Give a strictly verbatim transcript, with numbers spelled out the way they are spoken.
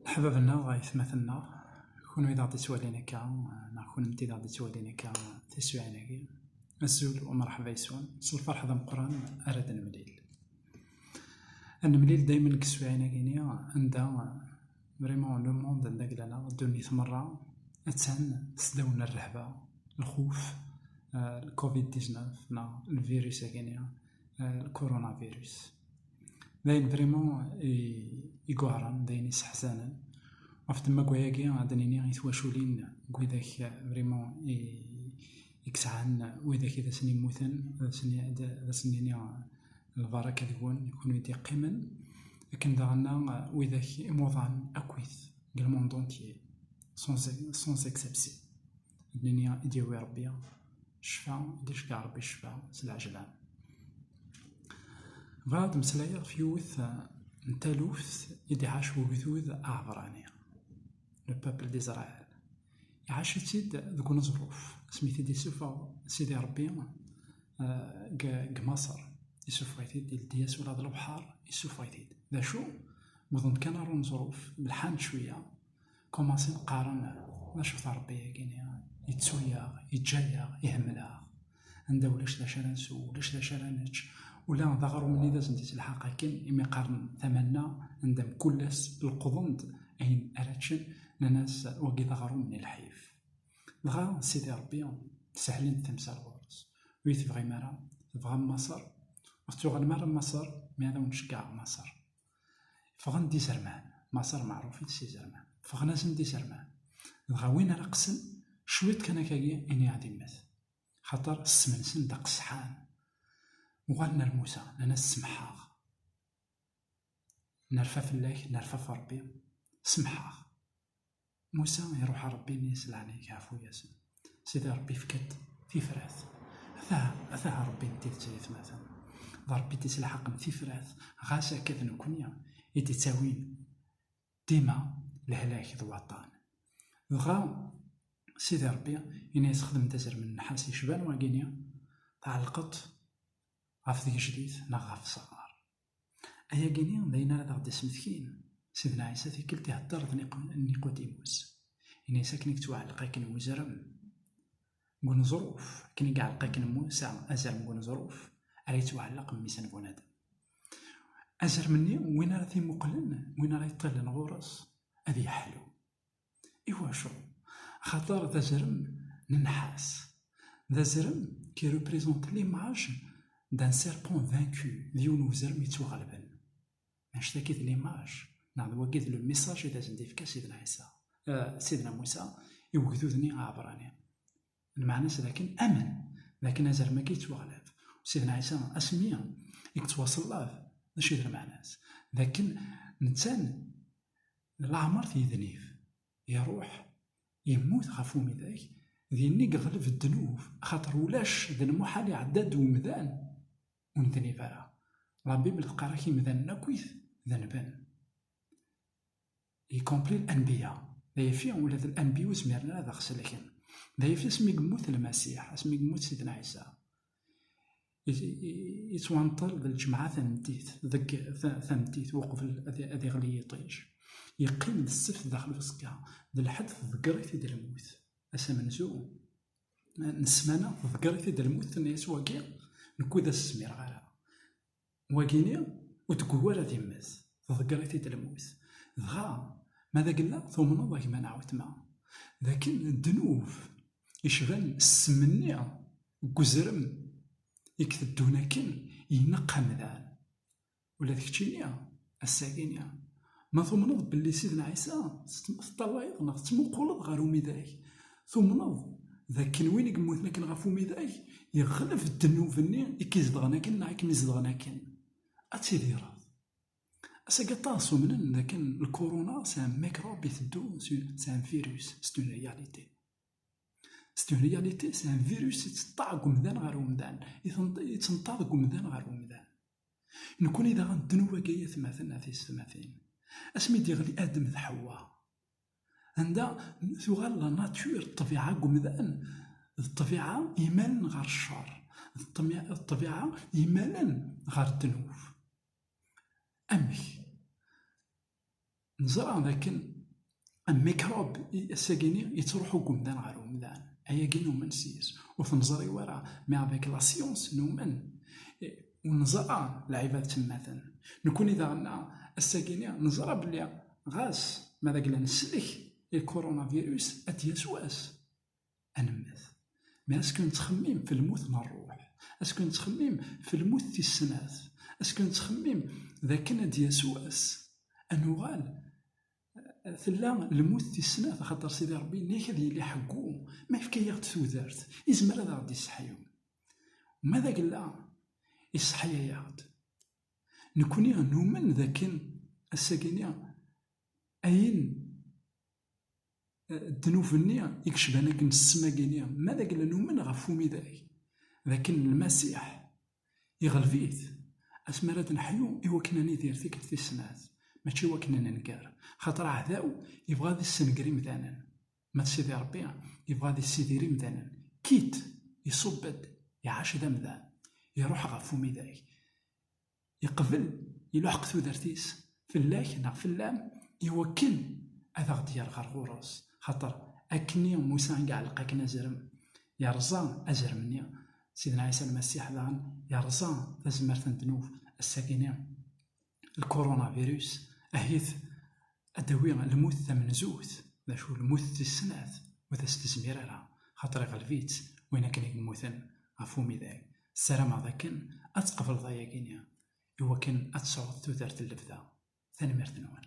Leḥbab-nneɣ, aytmaten-nneɣ, kunwi d aɣ-d-ittwalin akka, neɣ kunemti d aɣ-d-ittwalin akka tiswiɛin-agi, azul u mṛeḥba yes-wen, s lferḥ d ameqqran ara d-nemlil. Ad nemlil daymen deg teswiɛin-agi-ni, anda vraiment le monde, anda gla-neɣ, ddunit merra, attan tesdaw n rrehba, lxuf, eh, le covid dix-neuf, neɣ lvirus-agi-ni, eh, le coronavirus. D ayen vraiment i, i yuɛren, d ayen isseḥzanen. Ɣef temmagwa-agi, ad d-nini i twaculin n widak, eh, vraiment i, i yesɛan widak i d asen-immuten, ad asen-, ad, ad asen-nini, eh, lbaraka deg-wen, kunwi d-iqqimen, akken daɣen, eh, widak imuḍan akkit, deg le monde entier, sans, sans exception. Ad d-nini i d-yawi Rebbi ccfa, i d-iceggeɛ Rebbi ccfa s lɛejlan. Bɣiɣ ad d-meslayeɣ ɣef yiwet, eh, n taluft i d-iɛac ugdud aɛebṛani, le peuple d'Israël. Iɛac-itt-id deg uneẓruf, asmi i t-id-issufeɣ Sidi Ṛebbi, eh, deg, deg Maṣer. Issufeɣ-it-id, ildi-as ula d lebḥer, issufeɣ-it-id. D acu? Wwḍen-d kan ar uneẓruf, lḥan-d cwiya, kumaṣin qqaren: "D acu-t Ṛebbi-agi-ni? Yettu-yaɣ, yeǧǧa-yaɣ, ihemmel-aɣ. Anda ulac d acu ara nsew, ulac d acu ara nečč." Ula d aɣrum-nni d asen-d-ittelḥaq akken, imi qqaren tamanna, anda mkul ass leqḍen-d ayen ara ččen, nnan-as: "Wagi d aɣrum n lḥif." Dɣa Sidi Ṛebbi, sehlen-d timsal ɣur-s. Ur yi-tebɣim ara, tebɣam Maṣer, ur tettuɣalem ara Maṣer, mi ad awen-ceggɛeɣ Maṣer. Ffɣen-d izerman, Maṣer meɛrufit s izerman. Ffɣen-asen-d izerman. Dɣa win ara qqsen, cwiṭ kan akkagi, ini ad immet. Xaṭer ssem-nsen d aqesḥan. Uɣalen ar Musa, nnan-as: "Semḥeɣ. Nerfa fell-ak, nerfa ɣef Ṛebbi. Semḥeɣ." Musa iruḥ ar Ṛebbi-nni s leɛnaya-k, ɛfu-yasen. Sidi Ṛebbi yefka-d tifrat. Ata, ata Ṛebbi n tidet, ay atmaten. D Ṛebbi i d-iselḥaqen tifrat, ɣas akka d nekkni i d-ittawin dima lehlak d waṭṭan. Dɣa Sidi Ṛebbi yenna-yas: "Xdem-d azrem n nnḥas yecban wagini, tɛellqeḍ ɣef tgejdit neɣ ɣef ṣṣɣar." Ayagi-ni d ayen ara d aɣ-d-ismetkin Sidna Ɛisa tikkelt ihedder d Niqu-, Niqudimus. Yenna-yas: "Akken i yettwaɛelleq akken uzrem deg uneẓruf, akken i iɛelleq akken Musa azrem deg uneẓruf, ara yettwaɛelleq mmi-s n bunadem." Azrem-nni, win ara t-imuqlen, win ara yeṭṭilen ɣur-s, ad yeḥlu. Iwacu? Axaṭer d azrem n nnḥas. D azrem qui représente l'image d'un serpent vaincu, d yiwen uzrem yettwaɣelben. Annect-agi d l'image, neɣ d wagi d le message i d asen-d-ifka Sidna Ɛisa, eh, Sidna Musa, i ugdud-nni aɛebṛani. Lmeɛna-s d akken amen, d akken azrem-agi yettwaɣleb. Sidna Ɛisa, asmi i yettwaṣellab, d acu i d lmeɛna-s? D akken nettan leɛmer t-yednib, iruḥ, yemmut ɣef umidag, d yenni i yeɣleb ddnub, axaṭer ulac, d lmuḥal iɛedda-d umdan ur nednib ara. La Bible teqqar-ak imdanen akkit denben, y compris l'anbiya. D ayefki ula d l'anbiya ur zmiren ara ad aɣ-selken. D ayefki asmi yemmut Lmasiḥ, asmi yemmut Sidna Ɛisa, i-, i-, yettwanṭel d lǧemɛa tameddit, deg ta-, tameddit uqbel ad, ad iɣli yiṭij. Yeqqim d ssebt daxel uẓekka, d lḥedd tḍegger-it-id lmut. Ass amenzu n ssmana tḍegger-it-id lmut, tenna-yas: "Wagi, nekk ur d as-zmireɣ ara. Wagini ur d-teggu ara ad immet, tḍegger-it-id lmut." Dɣa, ma d agella, tumneḍ a gma neɣ weltma, d akken ddnub yecban ssem-nni deg uzrem i iteddun akken ineqq amdan. Ula d keččini, ass-agini, ma tumneḍ belli Sidna Ɛisa teṭṭalayeḍ neɣ tettmuquleḍ ɣer umidag, tumneḍ d akken win i yemmuten akken ɣef umidag yeɣleb ddnub-nni i k-izedɣen akken neɣ i kem-izedɣen akken, ad tidireḍ. Ass-agi aṭas umnen d akken lkuruna c'est un microbe iteddu, c'est un virus, c'est une réalité. C'est une réalité, c'est un virus itteṭṭaɛ deg umdan ɣer umdan, iten-, ittenṭaḍ deg umdan ɣer umdan. Nekkni daɣen ddnub-agi, ay atmaten, a tiyessetmatin, asmi d-yeɣli Adem d Ḥewwa, anda tuɣal la nature, ṭṭbiɛa deg umdan, d ṭṭbiɛa imalen ɣer ccer, d ṭṭmi-, d ṭṭbiɛa imalen ɣer ddnub. Amek? Neẓra d akken Ammikrub ass-agi-ni yettruḥu deg umdan ɣer umdan. Ayagi numen s-yes. Ur t-neẓri ara, mais avec la science numen. Ur neẓra lɛibad ttemmaten. Nekkuni daɣen ass-agi-ni neẓra belli ɣas ma d agla neslek i lkurunavirus ad d-yas wass ad nemmet. Mais est-ce que nettxemmim f lmut n ṛṛuḥ? Est-ce que nettxemmim f lmut tis snat? Est-ce que nettxemmim d akken ad d-yas wass ad nuɣal tella lmut tis snat, axaṭer Sidi Ṛebbi yenna-ak ad yili ḥeggu, ma yefka-yaɣ-d tudert, izmer ad aɣ-d-iseḥyu. Ma d agella, iseḥya-yaɣ-d. Nekkni numen d akken ass-agi-ni ayen, eh, ddnub-nni i yecban akken ssem-agi-ni, ma d agella numen ɣef umidag d akken Lmasiḥ iɣleb-it, asmi ara d-neḥyu i wakken ad nidir tikkelt tis snat, mačči i wakken ad nenger. Xaṭer aɛdaw yebɣa ad issenger imdanen, ma d Sidi Ṛebbi yebɣa ad issidir imdanen, kit iṣubb-d, iɛac d amdan, iṛuḥ ɣef umidag, iqbel, iluḥeq tudert-is fell-ak neɣ fell-am, i wakken ad aɣ-d-yerr ɣer ɣur-s. Xaṭer akkenni Musa i iɛelleq akken azrem, yerẓa azrem-nni. Sidna Ɛisa Lmasiḥ daɣen yerẓa tazmert n ddnub. Ass-agi-ni, lkurunavirus, ahit ad d-tawi lmut tamenzut, d acu, lmut tis snat, ur as-tezmir ara, xaṭer iɣleb-itt win akken i yemmuten ɣef umidag. Ssarameɣ d akken ad tqebleḍ ayagi-ni, i wakken ad tesɛuḍ tudert n lebda. Tanemmirt-nwen.